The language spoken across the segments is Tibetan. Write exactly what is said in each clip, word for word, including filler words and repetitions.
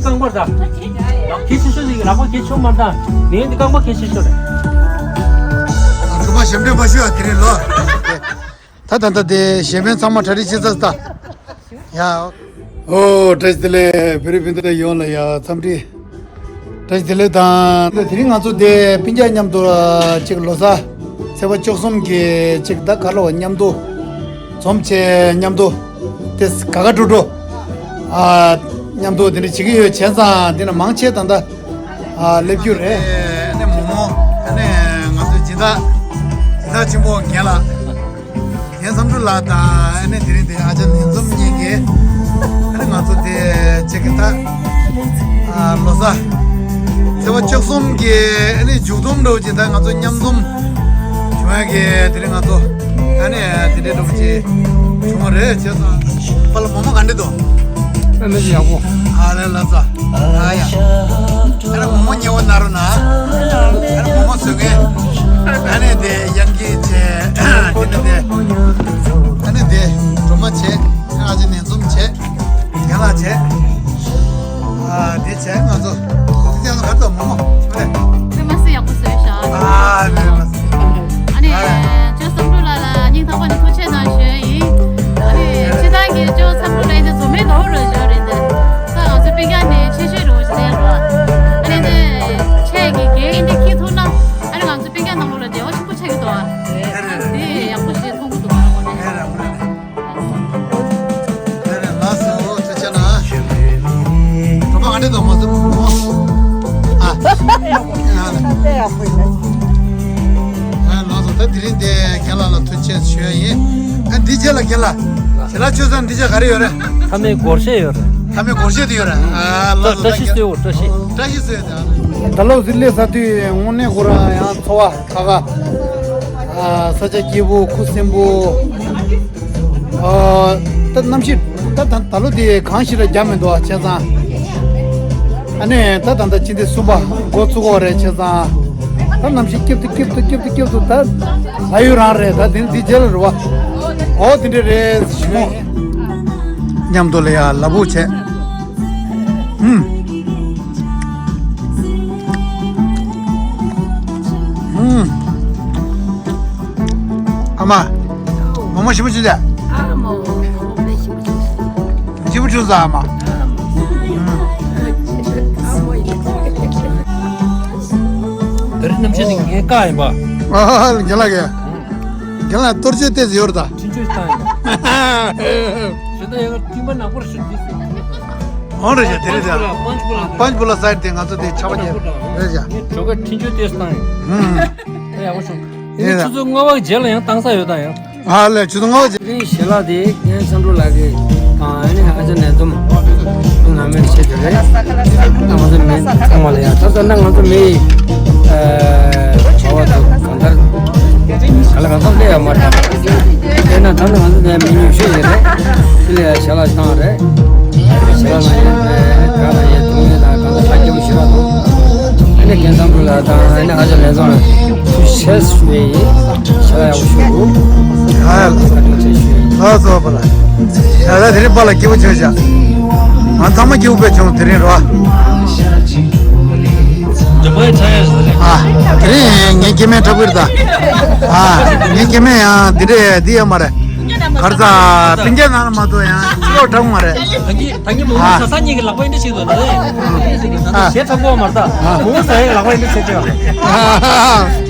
རྐང་པ་ད། གལ་ཆེ་ཤོས་ཟིག་ལག་པ་གལ་ཆེ་མ་ད། ནས་འདི་རྐང་པ་གལ་ཆེ་ཤོས་རེད། གྲུབ་པ་ཞབས་འདྲེན་མ་ཞུ་ཡ་དེ་རེད་ལོ། ད་ད་ད་དེ་གཞན་ཕན་ཚང་མ་གྲ་སྒྲིག་བྱེད་ཚར་ད། ཡ། ཨོ་བཀྲ་ཤིས་བདེ་ལེགས། བོད་རིགས་སྤུན་ཟླ་ཡོངས་ལ་ཡ་འཚམས་འདྲི། བཀྲ་ཤིས་བདེ་ལེགས་དང་། དེ་རིང་ང་ཚོ་དེ་སྤུན་ཀྱག་མཉམ་དུ་གཅིག་ལོ་གསར་ཚེས་པ་བཅུ་གསུམ་གྱི་གཅིག་ད་ག་ལ་བ་མཉམ་དུ་འཛོམས་བྱས་མཉམ་དུ་དེ་ག་ག་འགྲོ་འགྲོ་ཨ་མཉམ་དུ་དེ་འདྲ་བྱེད་ཀྱི་ཡོད་བྱས་ཙང་དེ་ནས་མང་ཆེ་ད་ལྟ་ཨ་སླེབས་རྒྱུ་རེད། ཨ་ནི་མོ་མོ་ཨ་ནི་ང་ཚོ་སྦྱིན་བདག་སྦྱིན་བདག་ཆེན་པོ་རྒན་ལགས། རྒན་བསམ་འགྲུབ་ལགས་དང་ཨ་ནི་དེ་རིང་དེ་ཨ་ཅག་ནན་འཛོམས་གཉིས་ཀྱིས་ཨ་ནི་ང་ཚོ་དེ་གཅིག་གི་ད་ཨ་ལོ་གསར་ཚེས་པ་བཅུ་གསུམ་གྱི་ཨ་ནི་མཇུག་སྡོམ་འདྲ་བོ་ཅིག་ད་ང་ཚོ་མཉམ་འཛོམས་བྱུང་ཡ་གི་དེ་རིང་ང་ཚོ་ཨ་ནི་དེ་འདྲའི་འདྲ་བོ་ཅིག་བྱུང་བ་རེད་བྱས་ཙང་པ་ལ་མོ་མོ་ག་འདྲ་འདུག་ཨ་མི་ཡག་པོ། ཨ་ལེ་ལ་ཙ། ཨ་ཡ། ཨ་ལེ་མོ་མོ་ཉེ་བོ་ན་རུ་ན། ཨ་ལེ་མོ་མོ་བཟོ་མཁན། ཨ་ནི་དེ་ཡང་གི་ཆེ། དེ་ནི་དེ། ཨ་ནི་དེ་སྒྲོལ་མ་ཆེ། ཨ་ཅེ་ནན་འཛོམས་ཆེ། རྒན་ལགས་ཆེ། ཨ་དེ་ཆེ་ང་ཚོ། དེ་ཚོ་ག་ཚོད་མོ་མོ། ཨ་ལེ། ཁྱེད་མ་སི་ཡག་པོ་བཟོས་ཤག་ཨ་ནི་མ་སི། ཨ་ནི་ཨ་ལེ། ཅོ་བསམ་འགྲུབ་ལགས་ལ་སྙིང་ཐག་པ་ནས་ཐུགས་རྗེ་གནང་ཞུ་ཡ་ཡིན། ཨ་ནི་སྤྱིར་བཏང་གི་ཅོ་བསམ་འགྲུབ་ལགས་འདི་བཟོ་མེད་ནོར་རོ་ཞོ་རེད་འདི། ད་ང་ཚོ་སྤུན་ཀྱག་ནི་ཆེ་ཤོས་རེད་འོ་ཞེས་ལབ་ཡ་རོ། ཨ་ནི་འདི་ཆེ་གི་རྒན་འདི་ཁྱི་ཐུག་ན་ཨ་ནི་ང་ཚོ་སྤུན་ཀྱག་ནང་ལོགས་ལ་བདེ་བ་ཆེན་པོ་ཆགས་ཀྱི་འདུག་ཨ། འདི་ཡག་པོ་ཞིག་མཐོང་གི་འདུག་ཨ་ནི། ལགས་སོ་ཐུགས་རྗེ་གནང་། གྲོགས་པོ་ག་འདྲ་འདུག་མ་ཟེར། ཨ། ཨ་ལགས་སོ་ད་དེ་རིང་འདི་རྒན་ལགས་ལ་ཐུགས་རྗེ་ཆེ་ཞུ་ཡ་ཡིན། ཨ་འདི་རྗེས་ལ་རྒན་ལགས། རྒན་ལགས་ཆོས་ཚང་འདི་རྗེས་ག་རེ་ཡོད་རེད། མཐའ་མའི་སྒོར་གཞས་ཡོད་རེད། མཐའ་མའི་སྒོར་གཞས་དེ་ཡོད་རེད། ཨ་ལགས་སོ་བཀྲ་ཤིས་གསོལ་བ་བཀྲ་ཤིས། བཀྲ་ཤིས་གསོལ་བ་དང་། ད་ལོ་གཟིག་ལས་ས་དུས་དངོས་གནས་ཁོ་རང་ཡང་འཚོ་བ་ཁ་ཁ། ཨ་ས་ཆ་སྐྱིད་པོ་ཁུ་སིམ་པོ། ཨ་ད་གནམ་གཤིས་ད་ད་ད་ལོ་དེ་གང་ཞིག་ལ་རྒྱ་མི་འདུག་བ་བྱས་ཙང་། ཨ་ནི་ད་ད་ད་ཕྱི་ཟླ་གསུམ་པ་འགོ་ཚུགས་པ་རེད་བྱས་ཙང་། ད་གནམ་གཤིས་སྐྱིད་དུ་སྐྱིད་དུ་སྐྱིད་དུ་སྐྱིད་དུ་ད་ལ་ཡུལ་རང་རེད། ད་དེ་འདི་རྗེས་ལ་རེད་བ། ཨོ་དེ་འདྲ་རེད་ཞུ་ཡ་ཡིན། མཉམ་དུ་ལ་ཡ་ལ་བུ་བྱས། ཨུམ། ཨུམ། ཨ་མ། མོག་མོག་ཞིམ་པོ་བྱུང་ཟེ། ཨ་མ། ཞིམ་པོ་བྱུང་ཟེ་ཨ་མ། ཨུམ། དེ་རིང་གནམ་གཤིས་འདི་ངའི་བཀའ་ཡིན་པ། ཨ་ཧ་ཧ། རྒན་ལགས་ཀྱིས། རྒན་ལགས་གཏོར་བཅོས་ཏོག་ཙམ་ཡོད་རེད་ད། འཕྲིན་བཅོལ་བཏང་ཡོད། ཞེ་ད་ཡང་སྤྲིན་པ་ནག་པོར་ཞིག་འདི་ཟེར། འོང་རེད་ཤག་དེ་རེད་ད། པན་ཆ་བུ་ལ་སའིཌ་དེ་ང་ཚོ་དེ་ཆགས་པ་རེད་ཤག་ངས་ཇོ་ཀ་འཕྲིན་བཅོལ་ཏོག་ཙམ་བཏང་ཡོད། ཧུམ། ད་ཡག་པོ་བྱུང་། དེ་ནས་ཆུ་ཚོད་ལྔ་པ་རྗེས་ལ་ཡང་བཏང་ས་ཡོད་ད་ཡང་། ཨ་ལས་ཆུ་ཚོད་ལྔ་པ་རྗེས། དེ་རིང་ཞལ་ལག་དེ་རྒན་བསམ་འགྲུབ་ལགས་ཀྱིས་དང་ཨ་ནི་ཨ་ཅག་ནས་འཛོམས་ང་མེད་བྱེད་དེ་རེད། ད་ང་ཚོ་མི་ཚང་མ་ལ་ཡང་ད་ལྟ་ན་ང་ཚོ་མི་ཡི་ཨ་བ་དང་གང་ལྟར་ག་ལ་གང་འཚམ་སླེབས་ཡོད་མ་རེད། དེས་ན་ད་ནི་ང་ཚོ་ནས་མི་ཉུང་ཤོས་ཡིན་རེད། དེ་ལ་ཡང་ཞལ་ལག་བཏང་རེད། ཞལ་ལག་ལ་ཡང་དགའ་ལ་ཡང་སྡུག་བསྔལ་དང་གང་ལ་ཁ་སྐྱོ་ཞུ་བ་དང་། ཨ་ནི་རྒན་བསམ་འགྲུབ་ལགས་དང་ཨ་ནི་ཨ་ཅག་ལས་བཟང་ལ་ཐུགས་རྗེ་ཆེ་ཞུ་བ་ཡིན། ཞལ་ལག་ཡག་པོ་ཞུ་དགོས། ཨ་ལ་བཀའ་དྲིན་ཆེ་ཞུ་ཡིན། ལགས་སོ་པ་ལགས། ད་ལྟ་དེ་རིང་པཱ་ལགས་སྐྱིད་པོ་བྱུང་ཤག་ང་ཚང་མ་སྐྱིད་པོ་དཔེ་བྱུང་དེ་རིང་རོ། ཨ། དེ་རིང་ངའི་སྐྱེ་དམན་འཁྲབ་ཀྱི་རེད་ད། ཨ། ངའི་སྐྱེ་དམན་ཡང་འདི་འདྲས་འདི་ཡོད་མ་རེད། གར་ས་སྤུན་ཀྱག་ནང་ལ་མ་གཏོགས་ཡང་སྐྱིད་པོ་འཁྲབ་མ་རེད། ད་གིན་ད་གིན་མོ་མོ་ཨ། ས་ས་གཉིས་ཀྱི་ལག་པ་འདི་ཞིག་ཏུ་ལ་ཨ། ཞེ་ཚ་གོ་མ་རེད་ད། ཨ། མོ་མོ་ས་ཡའི་ལག་པ་འདི་ཞིག་ཏུ། ཨ།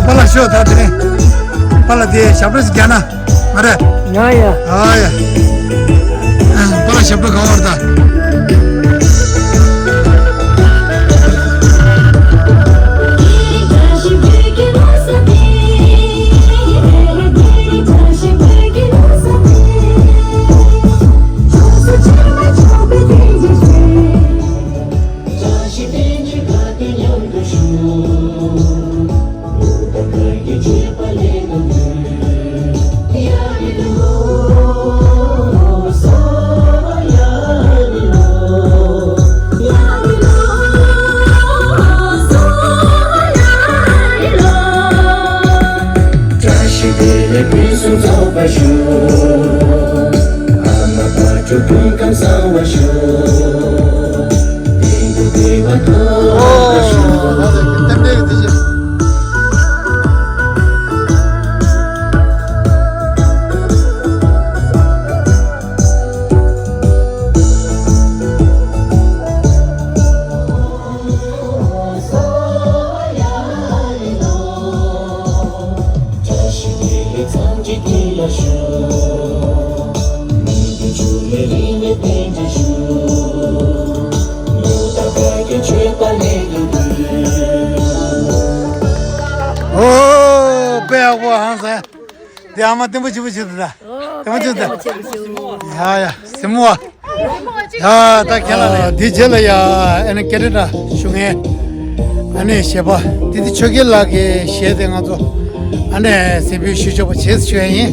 པཱ་ལགས་ཤོག་ད་དེ། པཱ་ལགས་དེ་ཞབས་བྲོ་ཞིག་རྒྱག་ན། ང་རེད། ཡ་ཡ། ཨ་ཡ། པཱ་ལགས་ཞབས་བྲོ་གང་བར་ད། ཨོ། དཔེ་ཡག་པོ་ཧང་སང་། འདི་ཨ་མ་བརྟན་པོ་ཆེན་པོ་བྱེད་འདུག་ད། ཨོ། བརྟན་པོ་ཆེན་པོ་འདུག་ད། ཡ་ཡ། སེམས་མོ་བ། ཡ་ད་ཁྱེད་ལ་ལ་འདི་རྗེས་ལ་ཡ་ཨ་ནི་སྐད་འདྲ་འདྲ་ཞུ་མཁན། ཨ་ནི་གཞས་པ་ཏི་ཏི་ཆོས་རྒྱལ་ལགས་ཀྱི་གཞས་དེ་ང་ཚོ་ཨ་ནི་གཟིགས་འབུལ་ཞུ་ཆོག་པ་བྱེད་ཞུ་ཡ་ཡིན།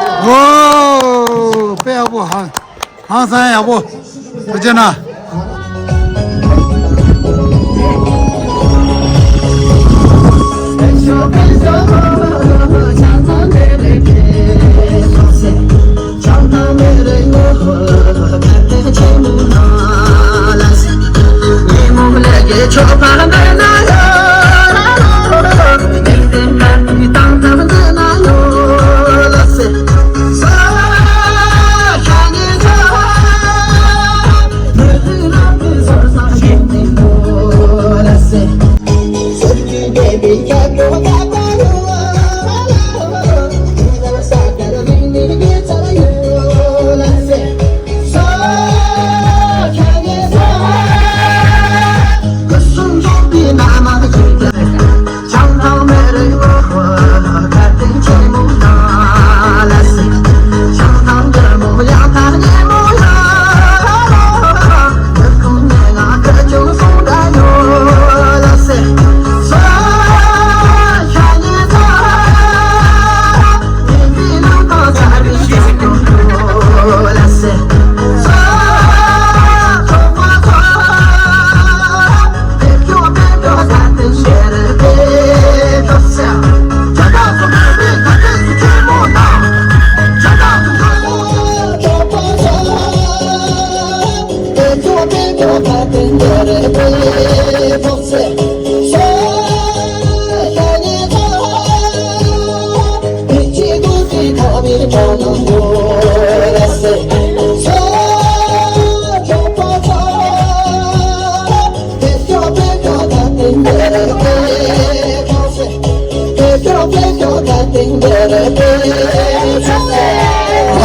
ཨོ། དཔེ་ཡག་པོ། ཧང་ཧང་སང་ཡག་པོ། ཐུགས་རྗེ་གནང་།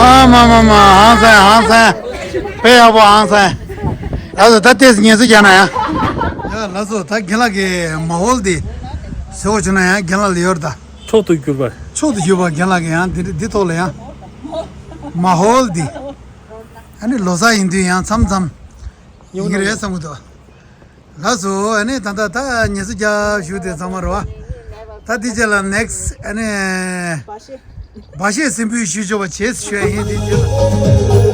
ཨ་མ་མ་མ། ཧང་སང་། ཧང་སང་། དཔེ་ཡག་པོ། ཧང་སང་། ལགས་སོ། ད་ལྟས་ངལ་གསོ་རྒྱག་ན་ཡང་། ཡ་ལགས་སོ། ད་རྒན་ལགས་ཀྱི་མ་ཧོལ་འདི་ཟེར་བ་བྱུང་ན་ཡང་རྒན་ལགས་ལ་ཡོད་རེད་ད། མཆོག་ཏུ་གྱུར་པ། མཆོག་ཏུ་གྱུར་པ། རྒན་ལགས་ཀྱི་ཡང་འདི་འདི་ཐོག་ལ་ཡང་མ་ཧོལ་འདི་ཨ་ནི་ལོ་གསར་ཡིན་དུས་ཡང་མཚམས་མཚམས་ཡོང་གི་རེད་བསམ་གི་འདུག་ལགས་སོ། ཨ་ནི་ད་ལྟ་ད་ངལ་གསོ་རྒྱག་བཞུགས་དེ་ཚང་མ་རེད་བ། ད་འདི་རྗེས་ལ་ནེག་སི་ཨ་ནི་བ་ཤེ་སྲིན་པོའི་ཞུ་ཆོག་པ་བྱེད་ཞུ་ཡ་ཡིན། འདི་རྗེས་ལ།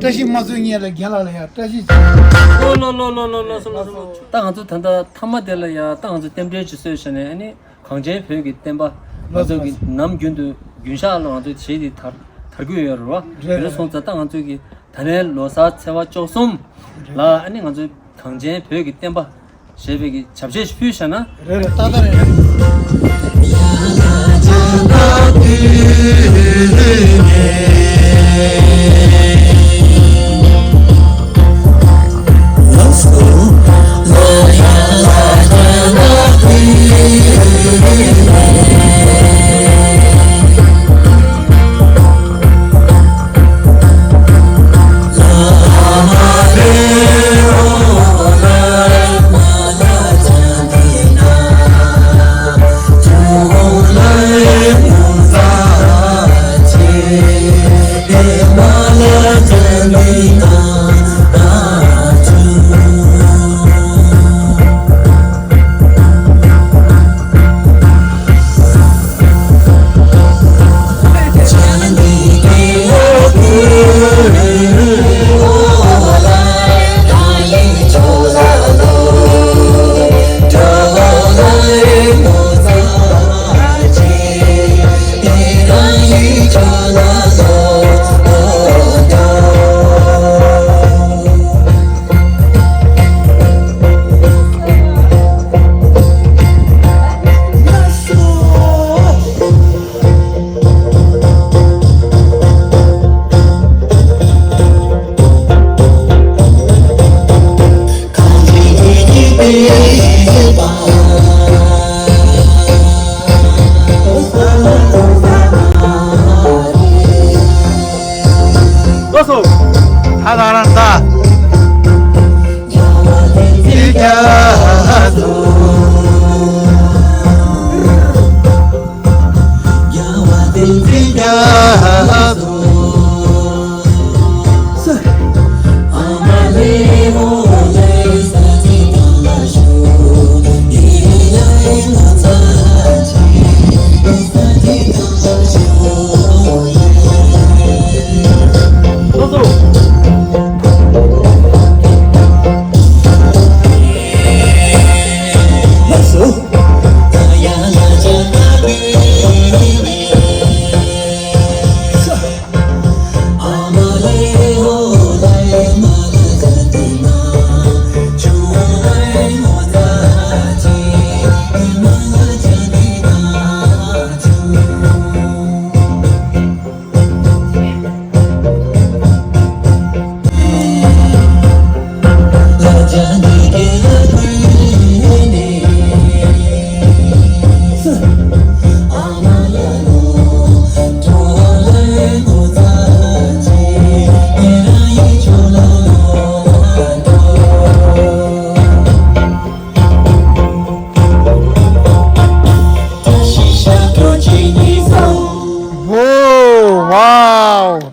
བཀྲ་ཤིས་དམར་གསོལ་བརྙེས་ལ་རྒན་ལགས་ལ་ཡང་བཀྲ་ཤིས་ཆེ། ལོ་ལོ་ལོ་ལོ་ལོ་ལོ་ལོ་ལོ་ལོ། ད་ང་ཚོ་ད་ལྟ་མཐའ་མ་དེ་ལ་ཡང་ད་ང་ཚོ་རྟེན་འབྲེལ་ཅིག་གསོས་བྱས་ནས་ཨ་ནི་གངས་ཅན་བོད་ཀྱི་བསྟན་པ་ང་ཚོ་གི་ནམ་རྒྱུན་དུ་རྒྱུན་ཞག་ལ་ང་ཚོ་བྱེད་དེ་དར་དར་རྒྱུ་ཡོད་རེད་བ། རེད། དེ་འདྲ་སོང་ཙང་ད་ང་ཚོ་གི་ད་ལན་ལོ་གསར་ཚེས་པ་བཅུ་གསུམ་ལ་ཨ་ནི་ང་ཚོ་གངས་ཅན་བོད་ཀྱི་བསྟན་པ་ཞེས་པའི་གི་ཞབས་རྗེས་ཕུལ་བཞག་ན། རེད་རེད། ཏག་ཏག་རེད།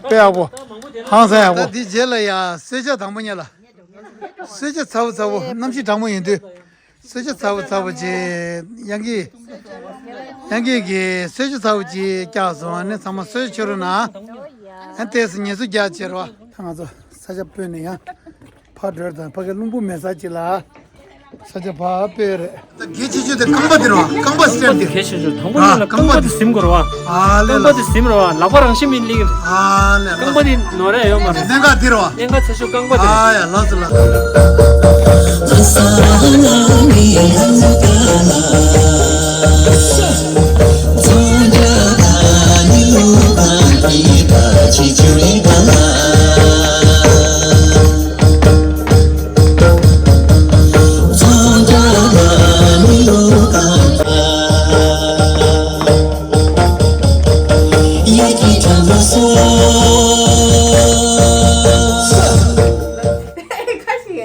དཔེ་ཡག་པོ། ཧང་སང་ཡག་པོ། ད་འདི་རྗེས་ལ་ཡ་གསོལ་ཇ་དང་པོ་ཉལ་ལ། གསོལ་ཇ་ཚ་བོ་ཚ་བོ་གནམ་གཤིས་གྲང་མོ་ཡིན་དུས། གསོལ་ཇ་ཚ་བོ་ཚ་བོ་ཅིག་ཡང་གི། ཡང་གི་གི་གསོལ་ཇ་ཚ་བོ་ཅིག་བཀྱགས་སོང་། ཨ་ནི་ཚང་མ་གསོལ་ཇ་མཆོད་རོགས་གནང་། ཨ་ནི་ཏོག་ཙམ་ངལ་གསོ་རྒྱག་བྱེད་རོགས། ད་ང་ཚོ་ས་ཆ་སྤོས་ནས་ཡང་ཕར་འགྲོ་དང་ཕ་གི་རླུང་བུ་མེ་ས་ཅིག་ལ། ས་ཆ་ཕར་སྤོས་རེད། ད་གལ་ཆེ་ཤོས་དེ་རྐང་པ་དེ་རེད་བ། རྐང་པ་སི་ཊེབ་དེ། གལ་ཆེ་ཤོས་དང་པོ་ཉིད་ལ་རྐང་པ་དེ་ཟིན་དགོས་རེད་བ། ཨ་ལེ་ལ། རྐང་པ་དེ་ཟིན་རེད་བ། ལག་པ་རང་བཞིན་མིན་ལིག་ཨ་ལེ་ལ། རྐང་པ་དེ་ནོར་ར་ཡོད་མ་རེད། གནད་འགག་དེ་རེད་བ། གནད་འགག་ཆེ་ཤོས་རྐང་པ་དེ་རེད། ཨ་ཡ་ལགས་སོ་ལགས།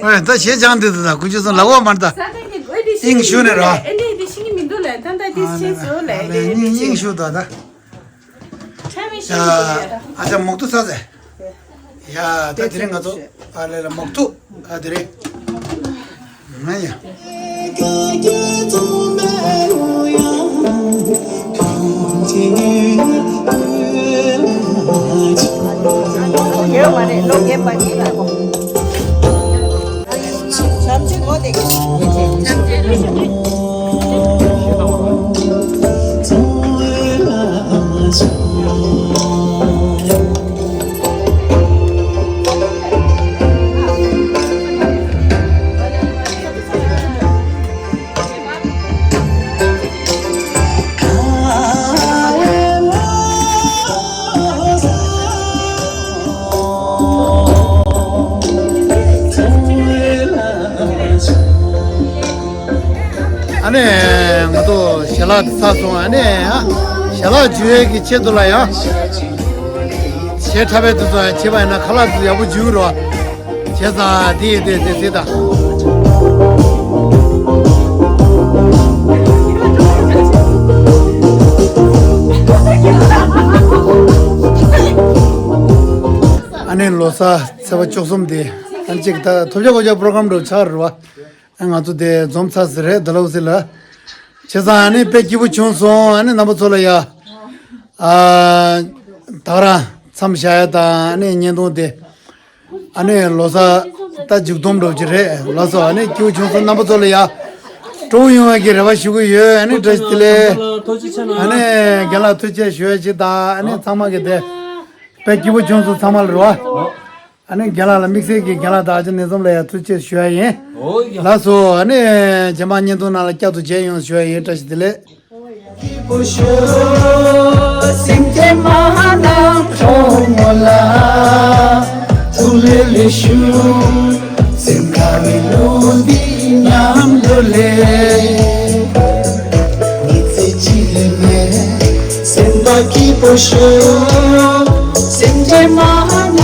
ཨོ་ད་ཞེས་ཅང་འདི་ད་ཀུན་སྤྱོད་སོང་ལ་བ་མར་ད། ཨིང་ཞུ་ནས་ར། ཨེ་འདི་འདི་ཤིང་གི་མི་འདུག་ལ་ད་ད་འདི་ཤེས་སོ་ལ་ཨེ་འདི་འདི་ཨིང་ཤིང་ཞུ་ད་ད། ཁྲ་མི་ཤེས་ཡ། ཨ་ཅག་མོག་ཏུ་ཚ་ཟེ། ཡ་ད་དེ་རིང་ང་ཚོ་ཨ་ལེ་ལ་མོག་ཏུ་ཨ་དེ་རིང་ང་ཡ། ཡོད་མ་རེད་ལོ་རྒན་པ་ཡིན་ལ་གོ། ཨ་ནི་ང་ཚོ་ཞལ་ལག་ཚར་སོང་། ཨ་ནི་ཞལ་ལག་འཇུ་ཡས་ཀྱི་ཆེད་དུ་ལ་ཡང་ཞལ་ཁྲ་བའི་དུས་སུ་བྱེད་པ་ཡིན་ན་ཁ་ལག་དུ་ཡག་པོ་འཇུ་རོགས། བྱས་ཙང་དེ་ཡི་དེ་དེ་སྲིད་དང་། ཨ་ནི་ལོ་གསར་ཚེས་པ་བཅུ་གསུམ་དེ་ཨ་ནི་གཅིག་ད་ཐོབ་བྱ་གོ་བྱ་པོ་རོ་གྷ་རམ་འགྲོ་ཆགས་རེད་བ། ཨ་ང་ཚོ་དེ་འཛོམས་ཚར་ཟིན་རེད་ད་ལོ་ཟིན་ལ། བྱས་ཙང་ཨ་ནི་དཔེ་སྐྱིད་པོ་བྱུང་སོང་། ཨ་ནི་རྣམ་པ་ཚོ་ལ་ཡ། ཨ། ད་རང་མཚམས་བཞག་ཡ་དང་ཨ་ནི་བརྙན་ཐུང་དེ། ཨ་ནི་ལོ་གསར་ད་མཇུག་སྡོམ་འགྲོ་གི་རེད། ལགས་སོ། ཨ་ནི་སྐྱིད་པོ་བྱུང་སོང་། རྣམ་པ་ཚོ་ལ་ཡ་སྤྲོ་པོ་ཡོང་བའི་གི་རེ་བ་ཞུ་གི་ཡོད། ཨ་ནི་བཀྲ་ཤིས་བདེ་ལེགས། ཨ་ནི་རྒན་ལགས་ཐུགས་རྗེ་ཆེ་ཞུ་ཡ་ཅིག་དང་ཨ་ནི་ཚང་མ་གི་དེ་དཔེ་སྐྱིད་པོ་བྱུང་སོང་ཚང་མ་ལ་རེད་བ། ཨ་ནི་རྒན་ལགས་ལ་དམིགས་བསལ་གྱི་རྒན་ལགས་དང་ཨ་ཅག་ནེ་ཙོམ་ལ་ཡ་ཐུགས་རྗེ་ཆེ་ཞུ་ཡ་ཡིན། ཨོ་ཡ། ལགས་སོ། ཨ་ནི་རྗེས་མ་བརྙན་ཐུང་ནང་ལ་བསྐྱར་དུ་མཇལ་ཡོང་ཞུ་ཡ་ཡིན། བཀྲ་ཤིས་བདེ་ལེགས། སེམས་ཅན་མ་ནང་གྲོང་མོ་ལ་ཐུགས་ལས་ལས་ཞུ། སེམས་དགའ་བའི་ལུང་འདི་མཉམ་དུ་ལས། མི་ཚེ་གཅིག་ལས་མེད་སེམས་པ་སྐྱིད་པོ་ཤོག། སེམས་ཅན་མ་ནང་